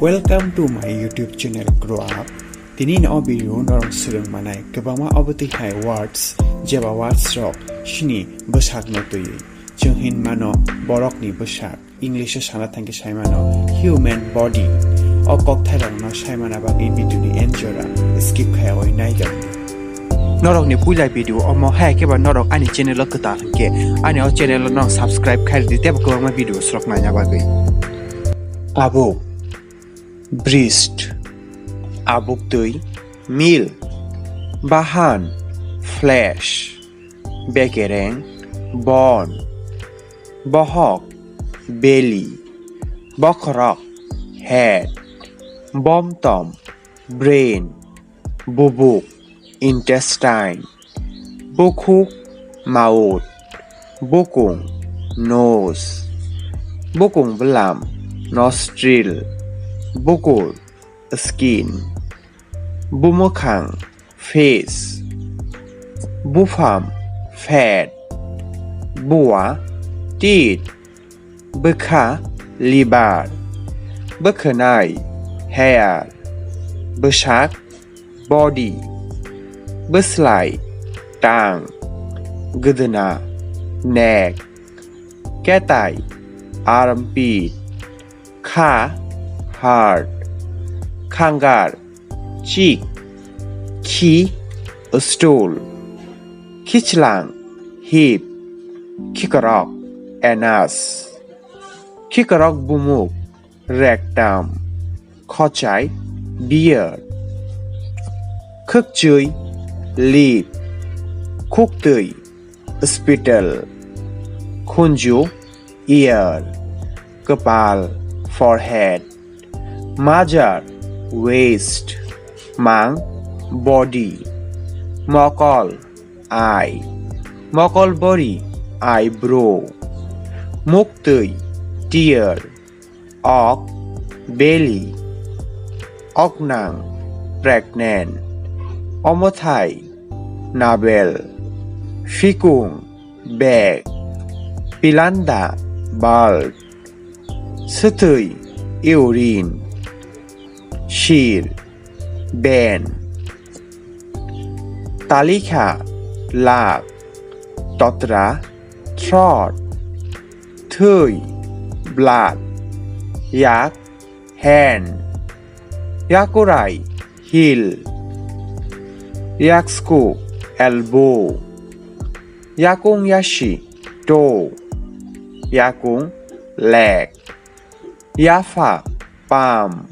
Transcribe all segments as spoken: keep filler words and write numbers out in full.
Welcome to my YouTube channel Grow Up. Tini ni o video norok swrwng manai kwbangma obo twi hai words, jeba words rok sini bwsakno twiwi. Chwng hin mano borokni bwsak. English o sana thangkhe sai mano human body. O kokthairokno sai mana bagwi video ni end jora skip khaiwi nai tong. Norokni puila video omo hai khe ba norok ani channel o kwtal hwnkhe ani o channel o norok subscribe khai rwdi teibo kwbangma video swrok naina bagwi. Abuk, breast, abuk twi, milk, bahan, flesh, bekereng, bone, bohok, belly, bokhorok, head, bomtom, brain, bubuk, intestine, bukhuk, mouth, bukung, nose, bukung bwlam, nostril, bukur, skin, bumwkhang, face, bupham, fat, bua, teeth, bwkha, liver, bwkhwnai, hair, bwsak, body, bwslai, tongue, gwdwna, neck, ketai, armpit, kha, heart, khangar, cheek, khi, stool, khichlang, hip, khikorok, anus, khikorok bumuk, rectum, khochai, beard, khwkchwi, lip, khuktwi, spittle, khunju, ear, kwpal, forehead, major, waist, mang, body, mokol, eye, mokol bori, eyebrow, muktwi, tear, ok, belly, oknang, pregnant, omothai, navel, phikung, back, pilanda, bulb, swtwi, urine, sir, vein, talikha, lak, totra, throat, thwi, blood, yak, hand, yakurai, heel, yaksku, elbow, yakung yasi, toe, yakung, leg, yapha, palm,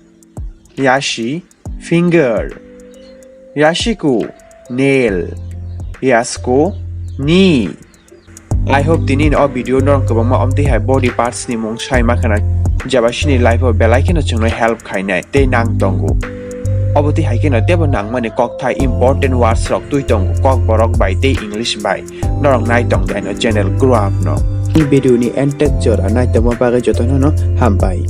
yasi, finger, yasiku, nail, yasku, knee. I hope tini ni o video norok kwbangma omtwi hai body parts ni mung sai ma khana, jeba sini life o belai kheno chwngno help khainai tei nang tongo. Obo twi hai kheno tebo nangmani kokthai important words rok twi tongo Kokborok bai tei English bai. Norok nai tong dai no channel Grow Up no. Video ni end tak jora nai tongma bagwi jotono no hambai.